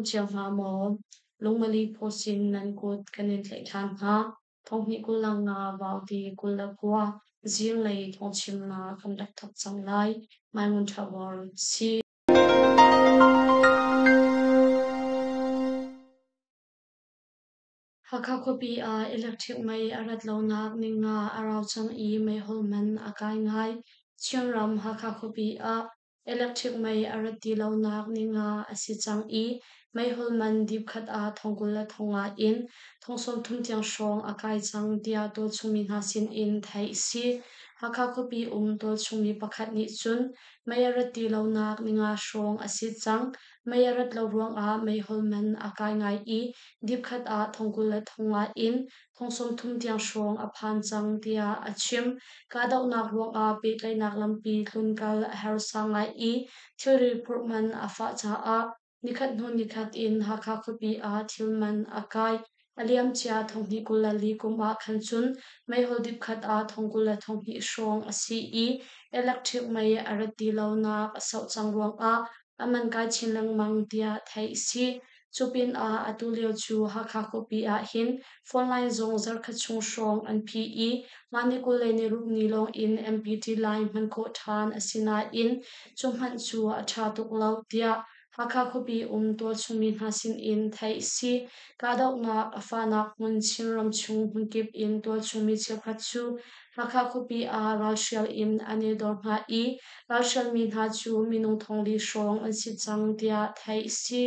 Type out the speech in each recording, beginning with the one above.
cio hnga maw? Lungmali phaw sin nan kut kan in tlaih ṭhan hna. Thonghnih 25 Vauti 29 zinglei thawngchimnak kan rak thawk cang lai. Maimun Ṭhabor si. Hakha khuapi ah electric mei a rat lonak ninga a rau cang i meihol man a kai ngai. Chinram Hakha khuapi ah electric mei a rat ti lonak ninga a si cang i meihol man dip khat ah thong 20 le thong nga in thong 30 tiang hrawng a kai cang tiah tualchung mi hna sin in theih a si. Hakha khuapi um tualchung mi pakhat nih cun mei a rat ti lonak ninga hrawng a si cang. Mei a rat lo ruangah meihol man a kai ngai i dip khat ah thong 20 le thong nga in thong 30 tiang hrawng a phan cang tiah a chim. Kahdohnak ruangah pehtlaihnak lampi tlunkal a harsa ngai i thilri phurh man a fah caah nikhat hnu nikhat in Hakha khuapi ah thil man a kai. A liamcia thonghnih 24 kum ah khan cun meihol dip khat ah thong 20 le thong hnih hrawng a si i electric mei a rat ti lonak a sauh cang ruangah a man kai chin lengmang tiah theih a si. Cu pinah atu lio cu Hakha khuapi ahhin phone line zong zarkhat chung hrawng an phih i mah ni 26 ni lawng in MPT line hman khawh ṭhan a si nain cu hmanh cu a ṭha tuk lo tiah Hakha khuapi um tualchungmi hna sinin theih a si. Kahdohnak a fahnak hmun Chinram chung hmunkip in tualchungmi cheukhat cu Hakha khuapi ah ralhrial in an i dor hna i ralhrialmi hna cu minung thongli hrawng an si cang tiah theih a si.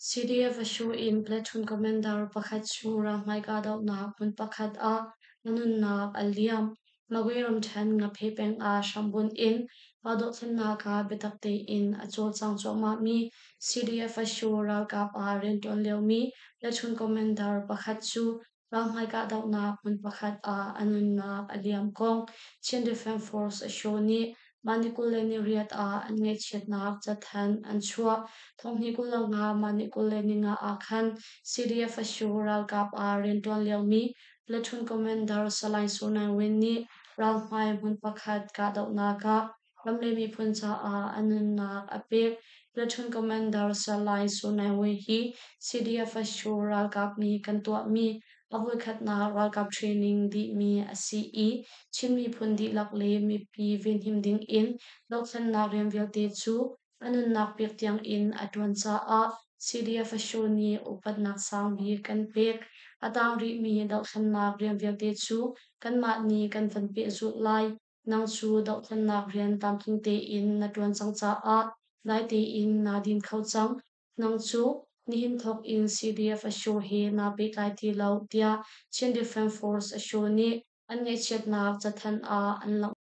CDF Ashu in platoon commander pakhat cu ralhmai kahdohnak hmun pakhat ah a nunnak a liam. Magwe ramṭhen Ngaphe peng ah hrambunh in kahdohthlennak ah biatak tein a cawlcang cuahmahmi CDF Ashu ralkap ah rianṭuan liomi platoon commander pakhat cu Ralhmai kahdohnak hmun pakhat ah a nunnak a liam kong Chin Defense Force Asho nih mah ni 28 ah an ngaihchiatnak cathanh an chuah. Thonghnih 25 mah ni 25 ah khan CDF Asho ralkap ah rianṭuan liomi Platoon Commander Salai Su Naing Win nih ralhmai hmun pakhat kahdohnak ah ram le miphun caah a nunnak a pek. Platoon Commander Salai Su Naing Win hi CDF Asho ralkap nih kan tuahmi a voikhatnak ralkap training dihmi a si i Chin miphun dihlak le mipi venhim ding in dohthlennak rian vialte cu a nunnak pek tiang in a ṭuan caah CDF Asho nih upatnak sangbik kan pek. A tang rihmi dohthlennak rian vialte cu kanmah nih kan van pehzulh lai. Nang cu dohthlennak rian tlamtling tein na ṭuan cang caah dai tein naa din kho cang. Nang cu nihin thawk in CDF Asho he naa pehtlai ti lo, tiah Chin Defense Force Asho nih an ngaihchiatnak cathanh ah an langhter.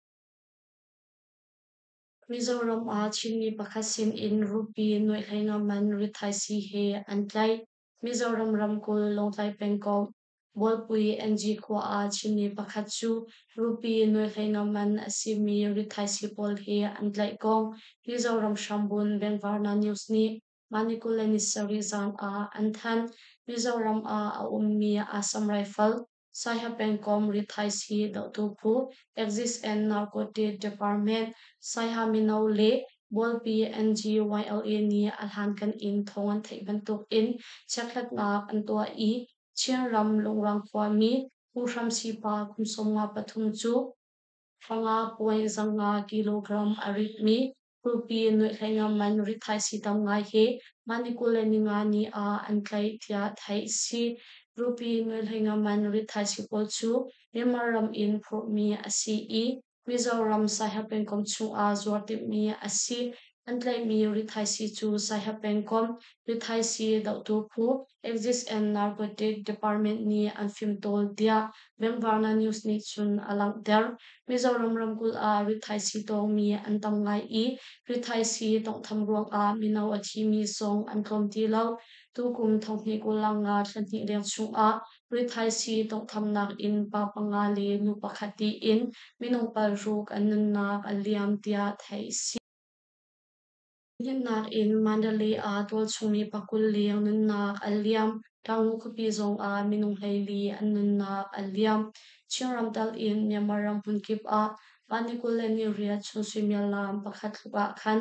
Mizoram ah Chinmi pakhat sin in rupee nuaih man rithaisii he an tlaih. Mizoram ramkulh Lawngtlai pengkomh Bualpui NG khua ah Chinmi pakhat cu rupee nuaih man a simi rithaisii pawl he an tlaih kong Mizoram hrambun Bengvarna News nih mah ni 27 zan ah an thanh. Mizoram ah a ummi Assam Rifle Saiha pengkomh rithaisii dohtu phu Exis and Narcotic Department Saiha mino le Bualpi NGYLA nih a hlankan in thawng an theih bantuk in chekhlatnak an tuah i Chinram Lungrang khuami Pu Hram Sipa kum 53 cu 5.5 kilogram a ritmi Rupee nuaih man rithaisii tam ngai he mah ni 25 ni ah an tlaih tiah theih a si. Rupee nuaih man rithaisii pawl cu Myanmar ram in phurhmi a si i Mizoram Saiha pengkomh chungah zuar timhmi a si. An tlaihmi rithaisii cu Saiha pengkomh rithaisii dohtu phu Exis and Narcotic Department nih an fimtawl tiah Bengvarna News nih cun a langhter. Mizoram ramkulh ah rithaisii tawngmi an tam ngai i rithaisii tawnghtham ruangah mino a thimi zong an tlawm ti lo. Tukum thonghnih 25 thlahnih leng chungah rithaisii tawnghthamnak in pa panga le nu pakhat tiin minung paruk an nunnak a liam tiah theih a si. Hninnak in Mandalay ah tualchungmi pakul leng nunnak a liam. Taungoo khuapi zongah minung 14 an nunnak a liam. Chinram tal in Myanmar ram hmunkip ah Mah ni 28 chun suimilam 1 tluk ah khan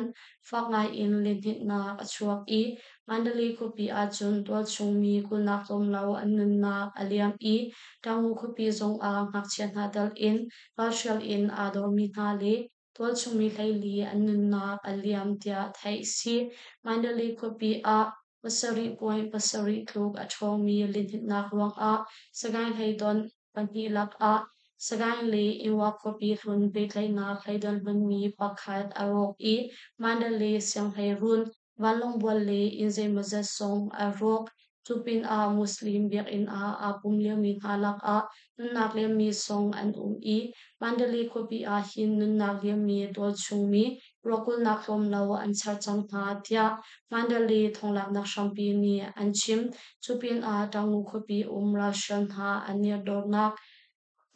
fak ngai in lihninhnak a chuak i Mandalay khuapi ahcun tualchung mi 20 nak tlawm lo an nunnak a liam i Taungoo khuapi zongah ngakchia hna tal in ralhrial in aa dormi hna le tualchung mi 14 an nunnak a liam tiah theih a si. Mandalay khuapi ah 7.7 tluk a ṭhawngmi lihninhnak ruangah Sagaing hleidonh pahnih lakah Sagaing le Inwa khuapi hlun pehtlaihnak hleidonh hlunmi pakhat a rawk i Mandalay sianghleiruun, vanlawngbual le inn zeimawzat zong a rawk. Cu pinah Muslim biakinn ah aa pum liomi hna lakah nunnak liammi zong an um i Mandalay khuapi ah hin nunnak liammi tualchungmi ruakulnak tlawm lo an char cang hna tiah Mandalay thonglaknak hrampi nih an chim. Cu pinah Taungoo khuapi um ralhrial hna an i dornak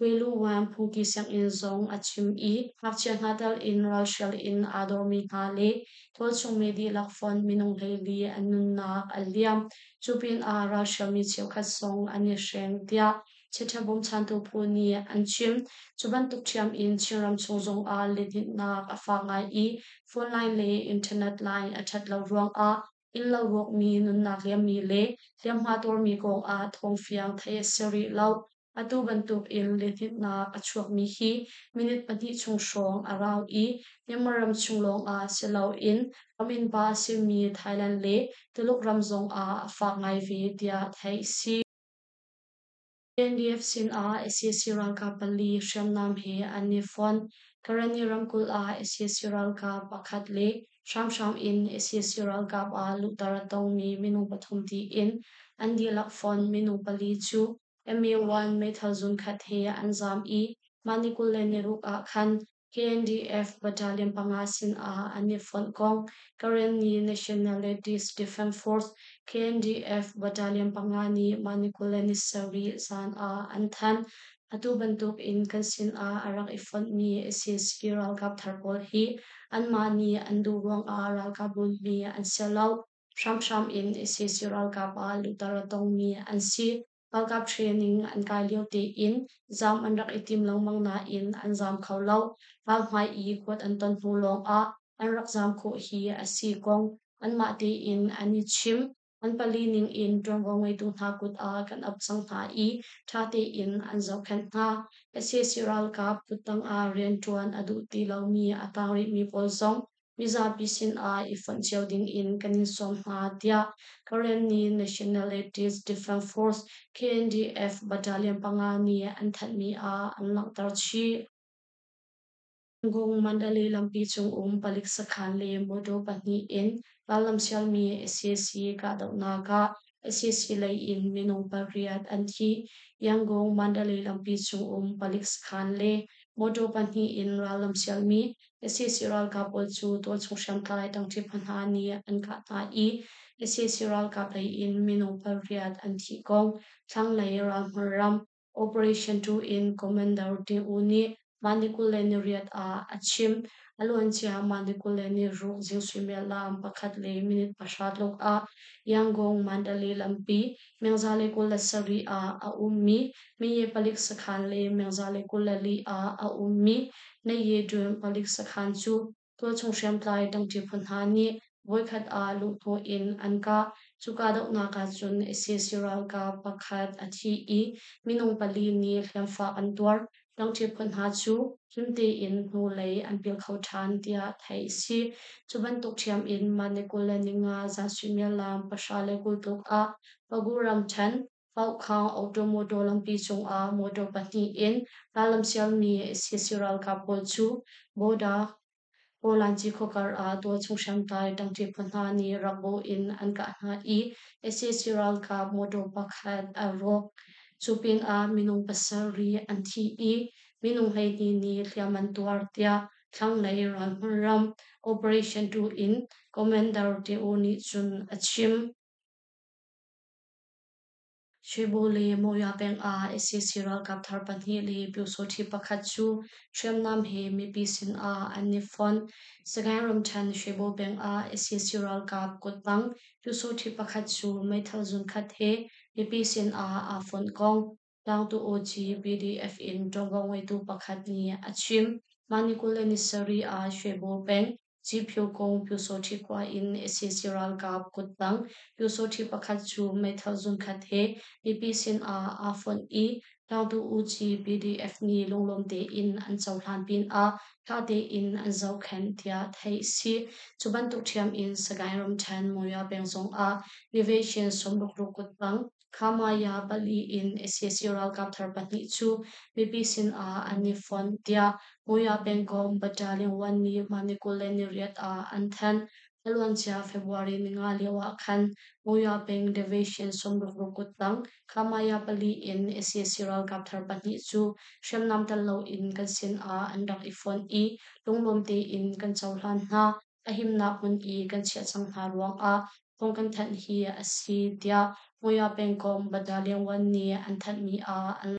Weluwan phungki sianginn zong a chim i ngakchia hna tal in ralhrial in aa dormi hna le tualchungmi dihlak fonh minung 14 an nunnak a liam. Cu pinah ralhrialmi cheukhat zong an i hreng tiah chiaṭha bawmchantu phu nih an chim. Cu bantuk ṭhiam in Chinram chung zongah lihninhnak a fak ngai i phone line le internet line a ṭhat lo ruangah innlo rawkmi, nunnak liammi le hliamhma tuarmi kongah thawngfiang theih a si rih lo. Atu bantuk in lihninhnak a chuakmi hi minute 2 chung hrawng a rau i Myanmar ram chung lawngah si loin ram innpa a simi Thailand le Tuluk ram zongah a fak ngai ve tiah theih a si. KNDF sinah sac ralkap pali hriamnam he an i fonh. Karenni ramkulh ah sac ralkap pakhat le hramhram in sac ralkap ah luhter a tongmi minung pathum tiin an dihlak fonh minung pali cu MA1 meithal zunkhat he an zaam i mah ni 26 ah khan KNDF Battalion 5 sinah an i fonh kong Karenni Nationalities Defence Force KNDF Battalion 5 nih mah ni 27 zan ah an thanh. Atu bantuk in kan sinah a rak i fonhmi sac ralkap thar pawl hi anmah nih an duh ruangah ralkap lutmi an si lo. Hramhram in sac ralkap ah luhter a tongmi an si. Ralkap training an kai lio tein zaam an rak i tim lengmang nain an zaam kho lo. Ralhmai i kuat an ton hnu lawngah an rak zaam khawh hi a si kong anmah tein an i chim. An pali ning in ṭuanvo ngeitu hna kut ah kan ap cang hna i ṭha tein an zohkhenh hna. Sac ralkap kuttang ah rianṭuan a duh ti lomi a tang rihmi pawl zong mizapi sinah i fonh cio ding in kan in sawm hna tiah Karenni Nationalities Defence Force KNDF Battalion 5 nih an thanhmi ah an langhter chih. Gung Mandalay lampi cung um palik sakhan le motor pahnih in rallam sialmi sac kahdohnak ah sac lei in minung pariat an thi. Yangon Mandalay lampi cung um palik sakhan le motor pahnih in rallam sialmi sac ralkap pawl cu tualchung hriamtlai ṭangṭi phu hna nih an kah hna i sac ralkap lei in minung pariat an thih kong thlanglei ralhmun ram Operation 2 in Commander Ting U nih mah ni 28 ah a chim. A luancia mah ni 26 zing suimilam 1:10 tluk ah Yangon Mandalay lampi 1027 ah a ummi Mye palik sakhan le 1024 ah a ummi Naye-dun palik sakhan cu tualchung hriamtlai ṭangṭi phu hna nih voikhat ah luhhnawh in an kah. Cu kahdohnak ahcun sac ralkap pakhat a thi i minung pali nih hliamfak an tuar. Ṭangṭi phu hna cu him tein hnulei an pil kho ṭhan tiah theih a si. Cu bantuk ṭhiam in mah ni 25 zan suimilam 10:20 tluk ah Pagu ramṭhen Paukhang auto-motor lampi cungah motor pahnih in rallam sialmi sac ralkap pawl cu Boda Kawlanci khuakar ah tualchung hriamtlai ṭangṭi phu hna nih rakbo in an kah hna i sac ralkap motor pakhat a rawk. Cu pinah minung pasarih an thi i minung 12 nih hliam an tuar tiah thlanglei ralhmun ram Operation 2 in Commander Teo nih cun a chim. Shwebo le Mawya peng ah sac ralkap thar pahnih le pyusawṭhi pakhat cu hriamnam he mipi sinah an i fonh. Sagaing ramṭhen Shwebo peng ah sac ralkap kuttang pyusawṭhi pakhat cu meithal zunkhat he mipi sinah aa fonh kong Tlangtu Awci PDF in ṭuanvo ngeitu pakhat nih a chim. Mah ni 27 ah Shwebo peng Ciphyokong Pyusawhti khua in sac ralkap kuttang Pyusawhti pakhat cu meithal zunkhat he mipi sin ah aa fonh i Tlangtu Uci PDF nih lunglawm tein an cohlan pinah ṭha tein an zohkhenh tiah theih a si. Cu bantuk ṭhiam in Sagaing ramṭhen Monywa peng zongah Division 66 kuttang Khamaya pali in sac ralkap thar pahnih cu mipi sin ah an i fonh tiah Monywa pengkomh Battalion 1 nih mah ni 28 ah an thanh. A luancia February ninga lio ah khan Monywa peng Division 66 kuttang Khamaya pali in sac ralkap thar pahnih cu hriamnam tel loin kan sin ah an rak i fonh i lunglawm tein kan cohlan hna. A himnak hmun i kan chiah cang hna ruangah phung kan thanh hi a si, tiah Monywa pengkomh Battalion 1 nih an thanhmi ah an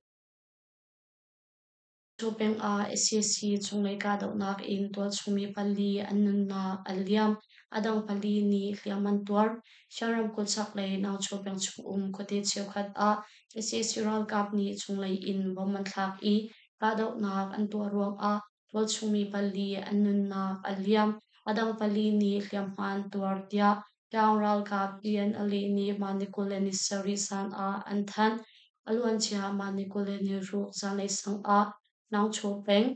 Cu pengah sac chunglei kahdohnak in tualchungmi pali an nunnak a liam. A dang pali nih hliam an tuar. Shan ramkulh chaklei Nangcho peng chungum khuate cheukhat ah sac ralkap nih chunglei in bomb an thlak i kahdohnak an tuah ruangah tualchungmi pali an nunnak a liam. A dang pali nih hliamhma an tuar tiah Tlang ralkap TNLA nih mah ni 27 zan ah an thanh. A luancia mah ni 26 zanlei sang ah Nangcho peng,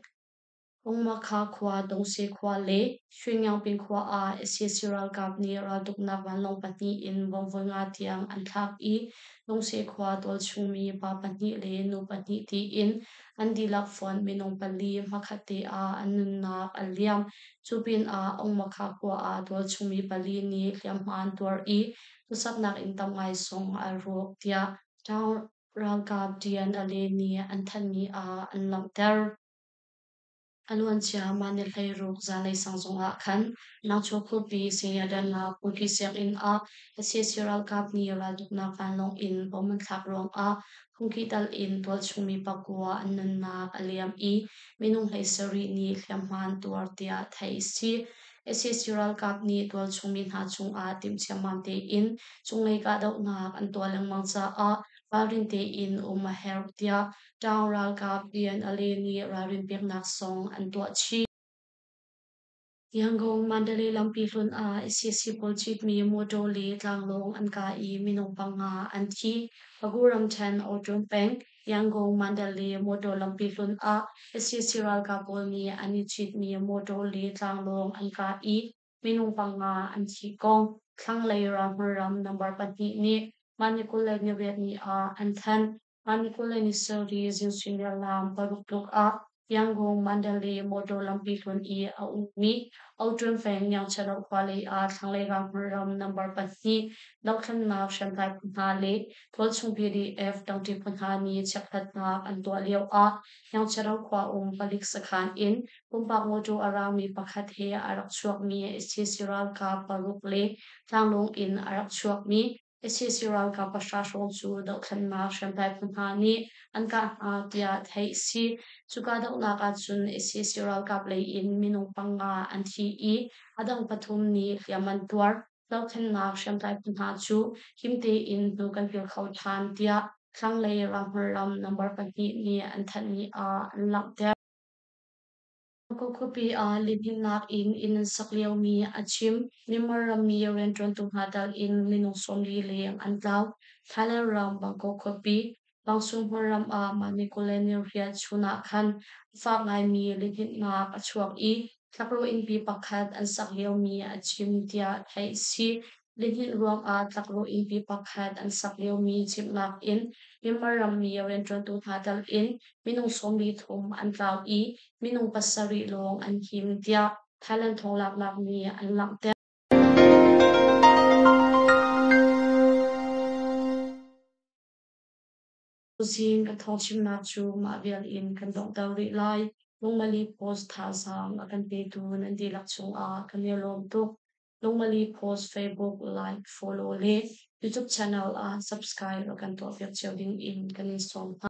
Ungmakha khua, Dongse khua le Shwingyangpin khua ah sac ralkap nih raltuknak vanlawng pahnih in bomb voi nga tiang an thlak i Dongse khua tualchungmi pa pahnih le nu pahnih tiin an dihlak fonh minung pali hmakhatte ah an nunnak a liam. Cu pinah Ungmakha khua ah tualchungmi pali nih hliamhma an tuar i khuasaknak inn tam ngai zong a rawk tiah Town ralkap TNLA nih an thanhmi ah an langhter. A luancia mah ni 16 zanlei sang zongah khan Nangcho khuapi Singyadanak Pungki sianginn ah sac ralkap nih raltuknak vanlawng in bomb an thlak ruangah phungki tal in tualchungmi pakua an nunnak a liam i minung 17 nih hliamhma an tuar tiah theih a si. Sac ralkap nih tualchungmi hna cungah timhciammam tein cunglei kahdohnak an tuah lengmang caah ralrin tein um a herh tiah Ṭaung ralkap TNLA nih ralrin peknak zong an tuah chih. Yangon Mandalay lampi hlun ah sac pawl citmi motor le tlanglawng an kah i minung panga an thi. Pagu ramṭhen Awṭun peng Yangon Mandalay motor lampi hlun ah sac ralkap pawl nih an i citmi motor le tlanglawng an kah i minung panga an thih kong thlanglei ralhmun number pahnih nih mah ni 28 ni ah an thanh. Mah ni 27 zing suimilam paruk tluk ah Yangon Mandalay motor lampi hlun i a ummi Oṭun peng Nyaungchalo khua lei ah thlanglei ralhmun number pahnih dohthlennak hriamtlai phu hna le tualchung PDF tangṭi phu hna nih chekhlatnak an tuah lio ah Nyaungchalo khua um palik sakhan in pumpak motor a rangmi pakhat he a rak chuakmi sac ralkap paruk le tlanglawng in a rak chuakmi sac ralkap pahra hrawng cu dohthlennak hriamtlai phu hna nih an kah hna tiah theih a si. Cu kahdohnak ahcun sac ralkap lei in minung panga an thi i a dang pathum nih hliam an tuar. Dohthlennak hriamtlai phu hna cu him tein hnu kan kir kho ṭhan tiah thlanglei ralhmar ram number pahnih nih an thanhmi ah an langhter. Bangkok khuapi ah lihninnak in inn an sak liomi a chim. Myanmar rammi rianṭuantu hna tal in minung 40 leng an tlau. Thailand ram Bangkok khuapi Bangsung hmunram ah mah ni 28 chun ah khan a fak ngaimi lihninnak a chuak i tlakrawh innpi pakhat an sak liomi a chim tiah theih a si. Lihninh ruangah tlakrawh innpi pakhat an sak liomi chimhnak in Myanmar rammi rianṭuantu hna tal in minung 43 an tlau i minung pasarih lawng an him tiah Thailand thawnglaknak nih an langhter. Tuzing kan thawngchimnak cu mah vial in kan donghter rih lai. Lungmali Post thazaang a kan petu nan dihlak cungah kan i lawm tuk. Lungmali Post Facebook like, follow le YouTube channel ah subscribe a kan tuahpiak cio ding in kan in sawm hna.